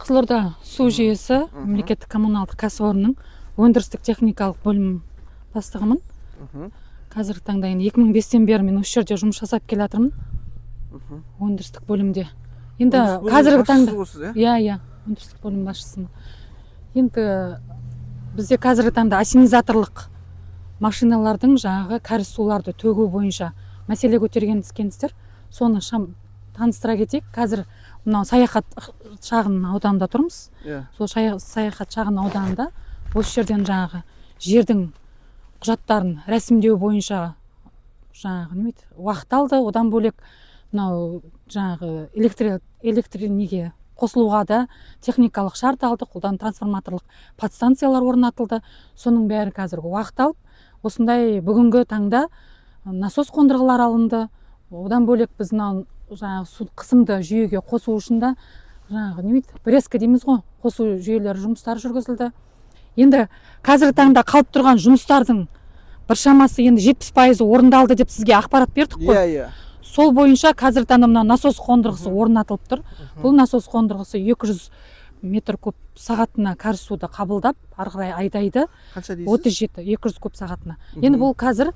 Қызылорда су жүйесі мемлекеттік коммуналдық кәсіпорнының өндірістік техникалық бөлім бастығымын. Қазіргі таңда енді 2005-тен бері мен осы жерде жұмыс жасап келе жатырмын өндірістік бөлімде. Енді Өндіріс бөлімінің қазіргі таңда басшысы болсыз, иә? Иә, өндірістік бөлім басшысымын. Енді бізде қазіргі таңда ассенизаторлық машиналардың жаңағы кәріз суларды төгу бойынша мәселе көтерген екенсіздер. Соны таныстыра кетейік. Қазір мынау Саяхат шағын ауданында тұрмыз. Сол Саяхат шағын ауданында осы жерден жаңағы жердің құжаттарын рәсімдеу бойынша жаңағы неме еді, уақыт алды. Одан бөлек мынау жаңағы электр неге қосылуға да техникалық шарт алдық. Одан трансформаторлық подстанциялар орнатылды. Соның бәрі қазіргі уақыт алып, осындай бүгінгі таңда насос қондырғылар алынды. Одан бөлек біз мынау жаңағы су қысымды жүйеге қосу үшін да жаңағы неме еді, врезка дейміз ғой, қосу жүйелері жұмыстары жүргізілді. Енді қазіргі таңда қалып тұрған жұмыстардың біршамасы, енді 70%-ы орындалды деп сізге ақпарат бердік қой. иә иә Сол бойынша қазіргі таңда мына насос қондырғысы орнатылып тұр. Бұл насос қондырғысы 200 метр куб сағатына кәріз суды қабылдап, ары қарай айдайды. Қанша дейсіз? 37, 200 куб сағатына. Енді бұл қазір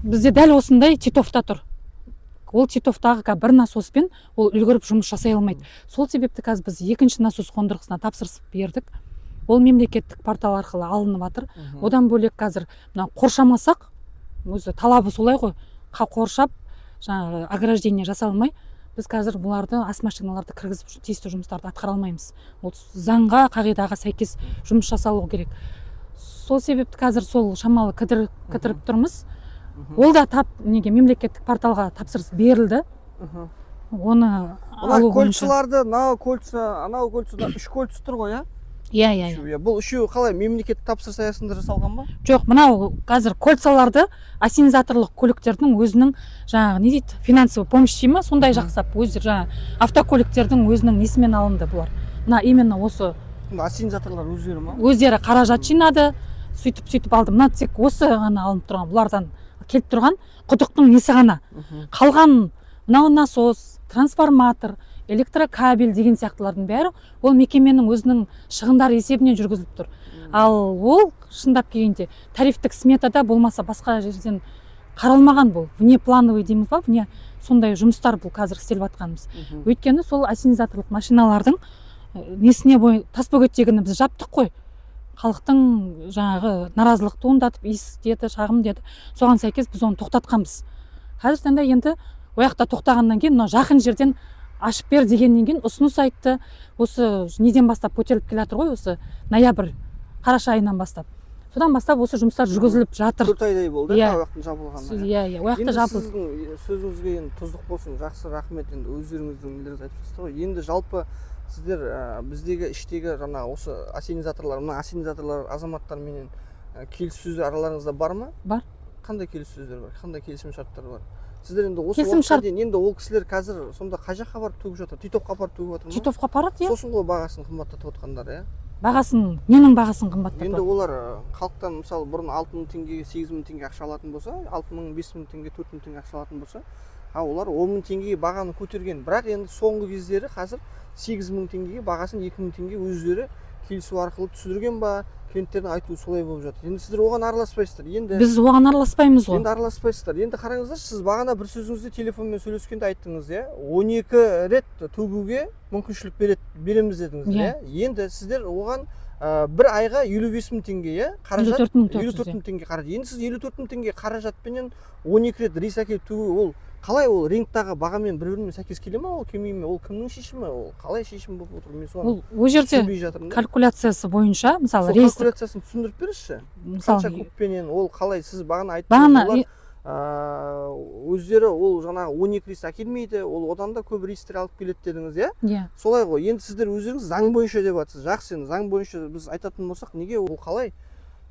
бізде дәл осындай Титовта тұр. Ол Титовтағы қазір бір насоспен ол үлгеріп жұмыс жасай алмайды. Сол себепті қазір біз екінші насос қондырғысына тапсырыс бердік. Ол мемлекеттік портал арқылы алынып жатыр. Одан бөлек қазір мына қоршамасақ, өзі талабы солай ғой, қоршап жаңағы ограждение жасалмай, біз қазір бұларды, ас машиналарды кіргізіп, тиісті жұмыстарды атқара алмаймыз. Ол заңға, қағидаға сәйкес жұмыс жасалу керек. Сол себепті қазір сол шамалы кідіріп тұрмыз. Ол да тап неге мемлекеттік порталға тапсырыс берілді. Оны Мына алу бойынша. кольцаларды, мынау кольца, анау кольца, үш кольца тұр ғой, иә? Иә. Үшеу, иә. Бұл үшеуі қалай, мемлекеттік тапсырыс аясында жасалған ба? Жоқ, мынау қазір кольцаларды ассенизаторлық көліктердің өзінің жаңағы не дейді, финансовый помощь дей ма, сондай жақсап өздері жаңағы автокөліктердің өзінің несімен алынды бұлар. Мына именно осы. Мына ассенизаторлар өздері ма? Өздері қаражат жинады, сөйтіп алды. Мына тек осы ғана алынып тұрған, бұлардан келіп тұрған құдықтың несі ғана. Қалған мынау насос, трансформатор, электрокабель деген сияқтылардың бәрі ол мекеменің өзінің шығындары есебінен жүргізіліп тұр. Ал ол шындап келгенде тарифтік сметада болмаса басқа жерден қаралмаған. Бұл внеплановый дейміз ба, вне сондай жұмыстар бұл қазір істеліп жатқанымыз. Өйткені сол ассенизаторлық машиналардың несіне бой Тасбөгеттегіні біз жаптық қой, халықтың жаңағы наразылық туындатып, иіс деді, шағым деді. Соған сәйкес біз оны тоқтатқанбыз. Қазіргі таңда енді ол жақта тоқтағаннан кейін мынау жақын жерден ашып бер дегеннен кейін ұсыныс айтты. Осы неден бастап көтеріліп келе жатыр ғой, осы ноябрь, қараша айынан бастап, содан бастап осы жұмыстар жүргізіліп жатыр. 4 айдай болды, Иә. ол жақтың жабылғанына. Иә, ол жақта Енді жабылды. сіздің сөзіңізге енді тұздық болсын, жақсы, рахмет. Енді өздеріңіздің нелеріңізді айтып жатсыздар ғой. Енді жалпы сіздер біздегі іштегі жаңағы осы ассенизаторлар, мына ассенизаторлар азаматтарменен келіссөздер араларыңызда бар ма? Бар. Қандай келіссөздер бар, қандай келісім шарттар бар? Сіздер енді осы Келісім уақытқа шарт- дейін енді ол кісілер қазір сонда қай жаққа барып төгіп жатыр? Титовқа апарып төгіп жатыр ма? Титовқа апарады, иә. Сосын ғой бағасын қымбаттатып отқандар, иә? Бағасын, ненің бағасын қымбаттатып? Енді олар халықтан, мысалы, бұрын 6 мың теңгеге, 8 мың теңге ақша алатын болса, 6 мың, 5 мың теңге, 4 мың теңге ақша алатын болса, а олар 10 мың теңгеге бағаны көтерген. Бірақ енді соңғы кездері қазір 8 мың теңгеге бағасын 2 мың теңге өздері келісу арқылы түсірген ба, клиенттердің айтуы солай болып жатыр. Енді сіздер оған араласпайсыздар енді? Біз оған араласпаймыз ғой. Енді араласпайсыздар. Енді қараңыздаршы, сіз бағана бір сөзіңізде телефонмен сөйлескенде айттыңыз, иә, 12 рет төгуге мүмкіншілік береді, береміз дедіңіз. Иә. Иә, енді сіздер оған бір айға 55 мың теңге, иә, қаражат. 54 400. 54 мың теңге қаражат. Енді сіз 54 мың теңге қаражатпенен 12 рет рейс әкеліп төгу, ол қалай, ол рыноктағы бағамен бір бірімен сәйкес келе ма, ол келмей ме? Ол кімнің шешімі, ол қалай шешім болып отыр? Мен соны Ол ол жерде түсінбей жатырмын да. калькуляциясы бойынша, мысалы, Сол рейс калькуляциясын түсіндіріп беріңізші. Мысалы, Қанша кубпенен, ол қалай? Сіз бағана айттыңыз, бағана олар өздері ол жаңағы 12 рейс әкелмейді, ол одан да көп рейстер алып келеді дедіңіз, иә? Иә. Солай ғой. Енді сіздер өздеріңіз заң бойынша деп жатсыз. Жақсы, енді заң бойынша біз айтатын болсақ, неге ол қалай?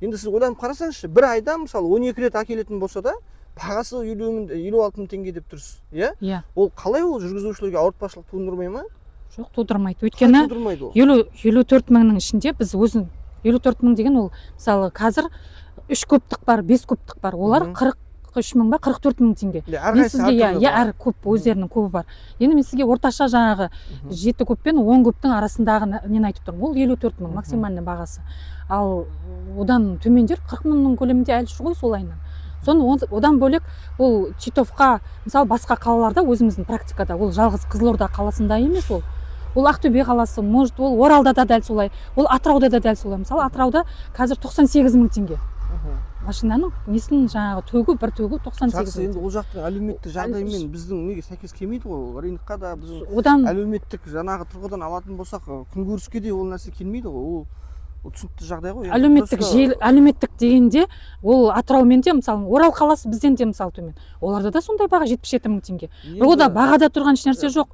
Енді сіз ойланып қарасаңызшы, бір айда, мысалы, 12 рет әкелетін болса да, бағасы 50 мың, 56 мың теңге деп тұрсыз, иә? Иә. Ол қалай, ол жүргізушілерге ауыртпашылық тудырмай ма? Жоқ, тудырмайды. Қалай Өйткені тудырмайды ол? 54 мыңның ішінде біз өзін 54 мың деген ол, мысалы, қазір үш кубтық бар, бес кубтық бар, олар 40 43 мың ба, 44 мың теңге. Иә, Мен әрқайсысы сізге, иә, әртүрлі иә, баға. Әр куб, өздерінің кубы бар. Енді мен сізге орташа жаңағы 7 куб пен 10 кубтың арасындағы нені айтып тұрмын. Ол 54 мың максимальный бағасы. Ал одан төмендер 40 мыңның көлемінде әлі жүр ғой сол айынан. Соны одан бөлек ол Титовқа, мысалы, басқа қалаларда, өзіміздің практикада, ол жалғыз Қызылорда қаласында емес, ол Ақтөбе қаласы, может, ол Оралда да дәл солай, ол Атырауда да дәл солай. Мысалы, Атырауда қазір 98 мың теңге машинаның несін жаңағы төгу, бір төгу 98 Жақсы, мың. енді ол жақтың әлеуметтік жағдайымен біздің неге сәйкес келмейді ғой, ол рынокқа да, біздің Одан әлеуметтік жаңағы тұрғыдан алатын болсақ, күнкөріске де ол нәрсе келмейді ғой. Ол түсінікті жағдай ғой енді. Әлеуметтік Просто жел, әлеуметтік дегенде, ол Атыраумен де, мысалы, Орал қаласы бізден де, мысалы, төмен, оларда да сондай баға, 77 мың теңге. Бірақ онда бағада тұрған ешнәрсе жоқ.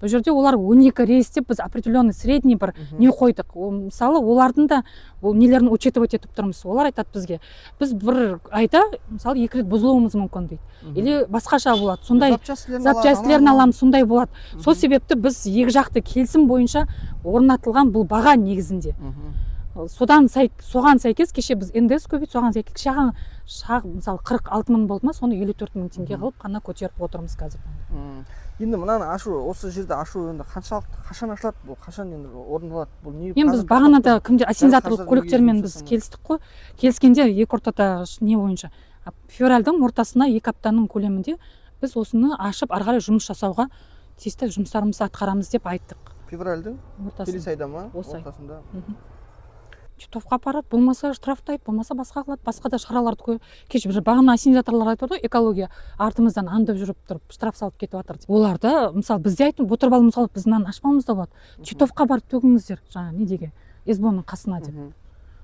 Бұл жерде олар 12 рейс деп, біз определенный средний бір не қойдық. Ол, мысалы, олардың да ол нелерін учитывать етіп тұрмыз. Олар айтады бізге: біз бір айда, мысалы, екі рет бұзылуымыз мүмкін, дейді, или басқаша болады сондай. Запчастілерін Запчастілерін аламыз, сондай болады. Сол себепті біз екі жақты келісім бойынша орнатылған бұл баға негізінде. Соған сәйкес кеше біз НДС көбейт, соған сәйкес шағын шағ, мысалы, 46 мың болды ма, соны 54 мың теңге қылып қана көтеріп отырмыз қазір. Енді мынаны ашу, осы жерді ашу енді қаншалықты, қашан ашылады бұл, қашан енді орындалады бұл, не Енді біз қазір бағанада тоқтап кімде ассенизаторлық қазір неге көліктермен жұмыс біз жасамайды? келістік қой. Келіскенде екі ортада не бойынша, февральдың ортасына, 2 аптаның көлемінде біз осыны ашып, ары қарай жұмыс жасауға тиісті жұмыстарымызды атқарамыз деп айттық. Февральдың Ортасын. келесі айда ма? Осы ай. Ортасында. Титовқа апарады, болмаса штрафтайды, болмаса басқа қылады, басқа да шараларды кеше бір бағана ассенизаторлар айтып отыр ғой, экология артымыздан аңдып жүріп тұрып штраф салып кетіп жатыр деп. Олар да, мысалы, бізде айтып отырып алып, мысалы, біз мынаны ашпауымыз да болады, Титовқа барып төгіңіздер жаңағы недеге, СБО-ның қасына деп.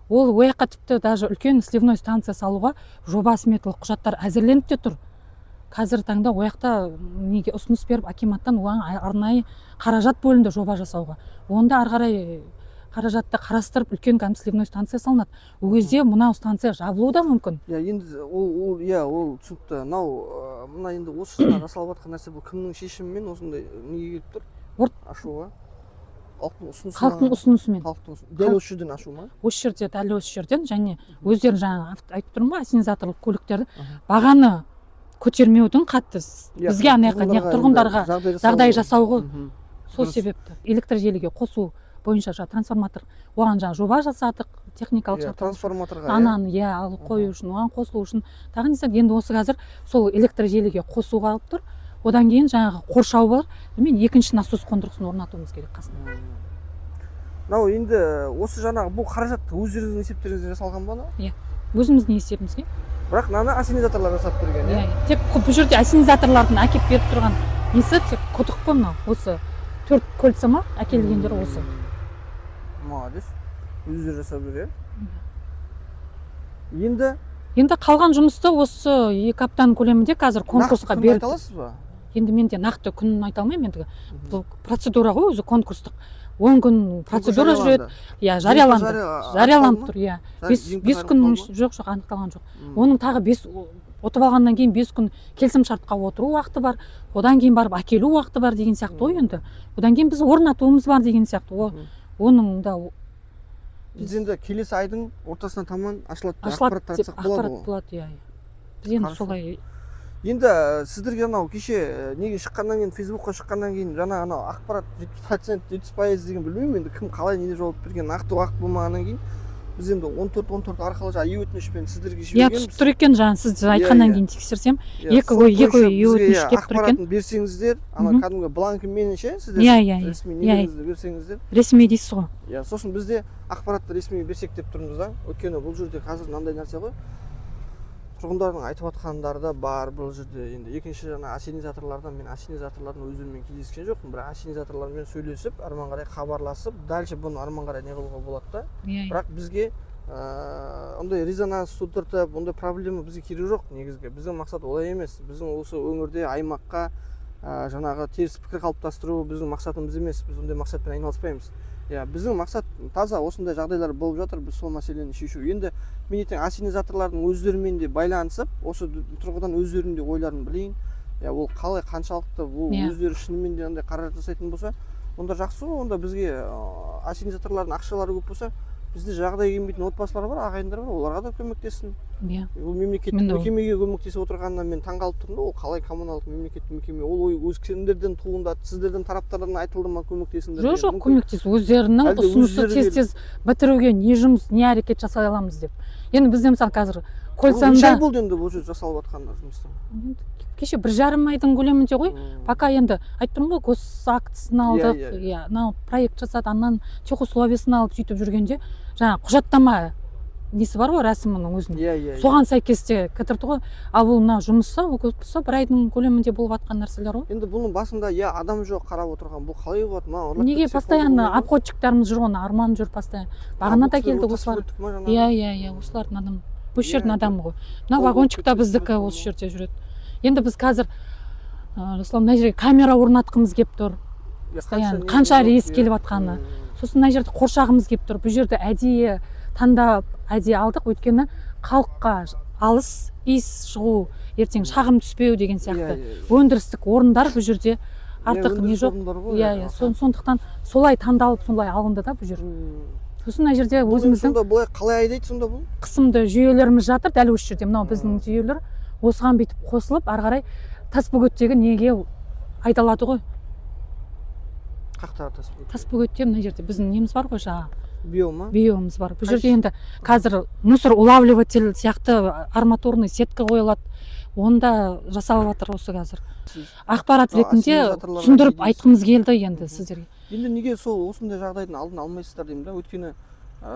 Ол жаққа тіпті даже үлкен сливной станция салуға жоба сметалық құжаттар әзірленіп те тұр. Қазіргі таңда ол жақта неге ұсыныс беріп, акиматтан оған арнайы қаражат бөлінді жоба жасауға. Онда ары қарай қаражатты қарастырып, үлкен кәдімгі сливной станция салынады. Ол кезде мынау станция жабылуы да мүмкін. Иә, енді ол, иә, ол түсінікті. Мынау мына енді осы жаңа жасалып жатқан нәрсе, бұл кімнің шешімімен осындай неге келіп тұр ашуға? Халықтың ұсынысы Халықтың ма? ұсынысымен. Халықтың дәл осы жерден ашу ма? Осы жерде, дәл осы жерден. Және өздері жаңағы айтып тұрмын ғой, ассенизаторлық көліктерді бағаны көтермеудің қатты Иә, бізге ана жаққа не тұрғындарға жағдай жағдай жасау. жасау ғой. Сол себепті электр желіге қосу бойынша жаңағы трансформатор, оған жаңағы жоба жасадық, техникалық Иә, шарттар. трансформаторға, иә. Ананы, иә, алып қою үшін, оған қосылу үшін тағы не істеді. Енді осы қазір сол электр желіге қосу қалып тұр. Одан кейін жаңағы қоршау бар мен екінші насос қондырғысын орнатуымыз керек қасына. Мынау енді осы жаңағы бұл қаражат өздеріңіздің есептеріңізден жасалған ба мынау? Өзіміздің есебімізге. Бірақ мынаны ассенизаторлар жасап берген, Иә, иә? иә. Тек бұл жерде ассенизаторлардың әкеліп беріп тұрған несі тек құдық қой мынау. Осы төрт кольца ма әкелгендері осы. Молодец, өздері жасап жүр, иә. Енді Енді қалған жұмысты осы 2 аптаның көлемінде қазір конкурсқа нақты күнін беріп. айта аласыз ба? Енді мен де нақты күнін айта алмаймын. Енді бұл процедура ғой өзі, конкурстық, 10 күн процедура жүреді. Иә, жарияланды, жарияланып тұр, иә. 5 күннің жоқ, анықталған жоқ. Оның тағы бес ұтып алғаннан кейін 5 күн келісім шартқа отыру уақыты бар, одан кейін барып әкелу уақыты бар деген сияқты ғой. Енді одан кейін біз орнатуымыз бар деген сияқты. Оның да Біз енді келесі айдың ортасына таман ашылады деп Ашылады ақпарат деп таратсақ болады ақпарат ғой. болады, иә. Біз енді Хорошо. солай. Енді сіздерге анау кеше неге шыққаннан кейін, Фейсбукқа шыққаннан кейін, жаңа анау ақпарат 70%, 70% деген, білмеймін енді кім қалай не жауап берген, нақты уақыт болмағаннан кейін біз енді 14 14 арқылы жаңағы е өтінішпен сіздерге Иә, жібергенбіз. түсіп тұр екен. Жаңа сіз Иә, айтқаннан иә. кейін тексерсем, Иә, екі сол екі бойынша е бізге, өтініш иә, келіп тұр екен. ақпаратын берсеңіздер, ана кәдімгі бланкімен ше, сіздер Иә, иә, иә. ресми Иә, нелеріңізді берсеңіздер. Ресми дейсіз ғой. Иә, сосын біз де ақпаратты ресми берсек деп тұрмыз да. Өйткені бұл жерде қазір мынандай нәрсе ғой, тұрғындардың айтып жатқандары да бар бұл жерде. Енді екінші жаңа ассенизаторлардан, мен ассенизаторлардың өздерімен кездескен жоқпын, бірақ ассенизаторлармен сөйлесіп, арман қарай хабарласып, дальше бұны арман қарай не қылуға болады да. Иә. Бірақ бізге ондай резонанс тудыртып, ондай проблема бізге керегі жоқ. Негізгі біздің мақсат олай емес. Біздің осы өңірде, аймаққа жаңағы теріс пікір қалыптастыру біздің мақсатымыз емес. Біз ондай мақсатпен айналыспаймыз. Иә, біздің мақсат таза осындай жағдайлар болып жатыр, біз сол мәселені шешу. Енді мен ертең ассенизаторлардың өздерімен де байланысып, осы тұрғыдан өздерінің де ойларын білейін, иә. Ол қалай, қаншалықты ол өздері шынымен де андай қаражат жасайтын болса, онда жақсы ғой. Онда бізге ассенизаторлардың ақшалары көп болса, Бізде жағдай келмейтін отбасылар бар, ағайындар бар, оларға да көмектессін. Ол мемлекеттік Міне ол. мекемеге көмектесіп отырғанына мен таңғалып тұрмын да. Ол қалай коммуналдық мемлекеттік мекеме? Ол ой өз кімдерден туындады? Сіздерден, тараптардан айтылды ма, көмектесіңдер Жоқ, деген? жоқ. Мүмкін- Көмектес өздерінің Әлде ұсынысы, өздері тез келіп- тез бітіруге не жұмыс, не әрекет жасай аламыз деп. Енді бізде, мысалы, қазір Ол неше ай Көлсанда болды енді бұл жерде жасалып жатқан жұмыстың? Енді кеше 1,5 айдың көлемінде ғой. Пока енді айтып тұрмын ғой, госактісін алдық, Иә, иә, иә, мынау проект жасады, анан техусловиесін алып, сөйтіп жүргенде жаңағы құжаттама несі бар ғой, рәсімінің өзінің, иә иә соған сәйкес те кетірді ғой. Ал бұл мына жұмысы, ол көп болса, бір айдың көлемінде болып жатқан нәрселер ғой. Енді бұның басында, иә, адам жоқ қарап отырған, бұл қалай болады? Мына ұрлап Неге кетсе, қолды постоянно болмай ма? Обходчиктарымыз жүр ғой, ана Арман жүр постоянно, бағана А, да бұл кісілер келді отыз осылар. өттік ма жаңағы? Иә, осылардың адам, осы жердің адамы ғой. Мына Қол вагончик та болып кетсе, біздікі, болмау. Осы жерде жүреді. Енді біз қазір, Руслан, мына жерге камера орнатқымыз келіп тұр. Иә, Постоянно не қанша жоқ, рейс иә. келіп жатқаны. Сосын мына жерді қоршағымыз келіп тұр. Бұл жерді әдейі таңдап, әдейі алдық, өйткені халыққа алыс, иіс шығу, ертең шағым түспеу деген сияқты. Иә, иә, иә. Өндірістік орындар бұл жерде артық Иә, не өндіріс жоқ. орындары ғой, Иә, сондықтан солай таңдалып, солай алынды да бұл жер. Сосын мына жерде Бұл енді өзіміздің сонда былай қалай айдайды сонда бұл? қысымды жүйелеріміз жатыр дәл осы жерде. Мынау біздің жүйелер осыған бүйтіп қосылып, ары қарай Тасбөгеттегі неге айдалады ғой. Қаяқтағы Тасбөгет? Тасбөгетте мына жерде біздің неміз бар ғой, жаңағы Био ма? биомыз бар бұл жерде. Қайсы? Енді қазір мусор улавливатель сияқты арматурный сетка қойылады, оны да жасалып жатыр осы қазір. Сіз- Ақпарат Мынау ретінде ассенизаторларға түсіндіріп не дейсіз? айтқымыз келді енді сіздерге. Енді неге сол осындай жағдайдың алдын алмайсыздар деймін да. Өйткені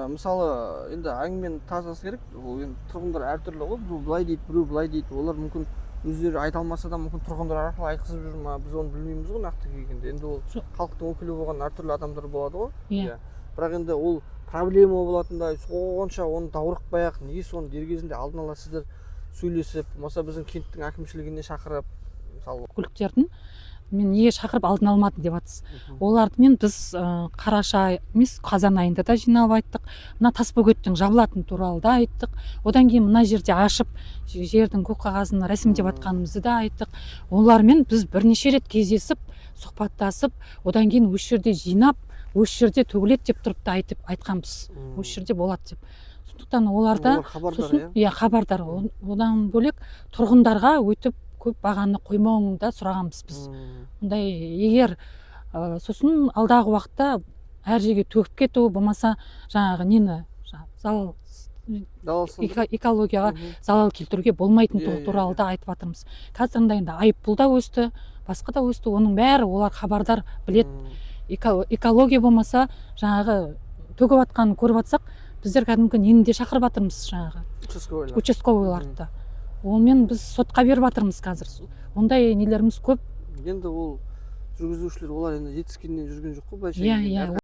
мысалы, енді әңгіменің тазасы керек. Ол енді тұрғындар әртүрлі ғой, біреу былай дейді, біреу былай дейді. Олар мүмкін өздері айта алмаса да, мүмкін тұрғындар арқылы айтқызып жүр ма, біз оны білмейміз ғой нақты келгенде. Енді ол Жоқ. халықтың өкілі болған әртүрлі адамдар болады ғой. Иә. Бірақ енді ол проблема болатындай сонша оны даурықпай ақ, неге соны дер кезінде алдын ала сіздер сөйлесіп, болмаса біздің кенттің әкімшілігіне шақырып, мысалы? Көліктердің мен неге шақырып алдын алмадым деп жатсыз. Олармен біз қараша емес, қазан айында да жиналып айттық. Мына Тасбөгеттің жабылатыны туралы да айттық. Одан кейін мына жерде ашып, жердің көк қағазын рәсімдеп жатқанымызды да айттық. Олармен біз бірнеше рет кездесіп, сұхбаттасып, одан кейін осы жерде жинап, осы жерде төгіледі деп тұрып та айтып айтқанбыз, осы жерде болады деп. Сондықтан оларда Олар хабардар. Сосын, иә, хабардар. Одан бөлек тұрғындарға өйтіп көп бағаны қоймауын да сұрағанбыз біз. Ондай егер сосын алдағы уақытта әр жерге төгіп кету, болмаса жаңағы нені, жаңағы залал Залалсыздандыру. Экологияға залал келтіруге болмайтын Иә, иә, туралы иә. да айтып жатырмыз. Қазір енді айыппұл да өсті, басқа да өсті, оның бәрі олар хабардар, біледі. Экология болмаса, жаңағы төгіп жатқанын көріп жатсақ, біздер кәдімгі нені де шақырып жатырмыз, жаңағы Участковыйлар. Участковыйларды да. Онымен біз сотқа беріп жатырмыз қазір, ондай нелеріміз көп. Енді ол жүргізушілер, олар енді жетіскеннен жүрген жоқ қой былайша Иә. келгенде. Иә.